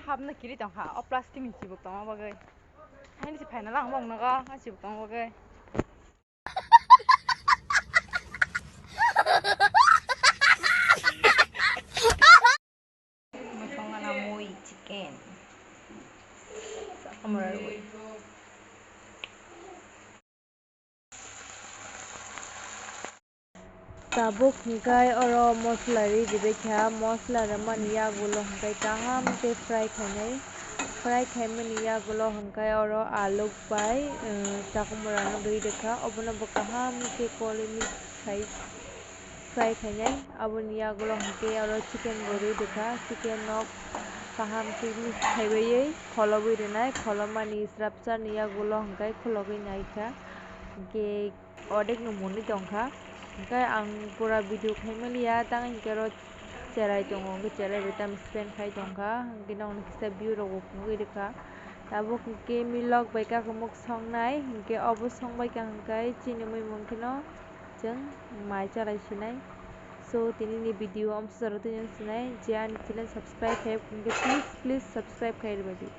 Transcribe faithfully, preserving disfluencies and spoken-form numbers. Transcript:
Hapna kiri tongkha, o plastic ni chibuk tongma bagwi. Haini se phaina lang bong nogo, a chibuk tongma bagwi. Mui songna mui chicken. Sakamura rwi. Tabuk hwnkhe oro mosla ri ribaikha, mosla rwmani yagulo hwnkhe kaham khe fry khainai, fry khaimani yagulo hwnkhe oro aluk bai, um, chakumrano ri rwkha, obono bo kaham khe kolini khai fry khainai, aboni yagulo hwnkhe oro chicken bo ri rwkha, chicken no kaham khe mix khaiwi kholobwi rwnai, kholobmani srapsa ni yagulo hwnkhe kholobwi naikha, hwnkhe. Odek no mwnwi tongkha. Hwnkhe ang pura video khaimaliya, tang hinkhe oro cherai tongo, hwnkhe cherai bai time spend khai tongkha. Hwnkhe nokni kisa view rokbo phunugwi rwkha. Tabuk hwnkhe milok bai kakumuk songnai, hwnkhe obo songbaikha hwnkhe chini mui mungkheno chwng mai chalai sinai. So, tinini video amsajaro twi sinai, je ani channel subscribe khai hwnkhe please, please subscribe khai rwbaidi.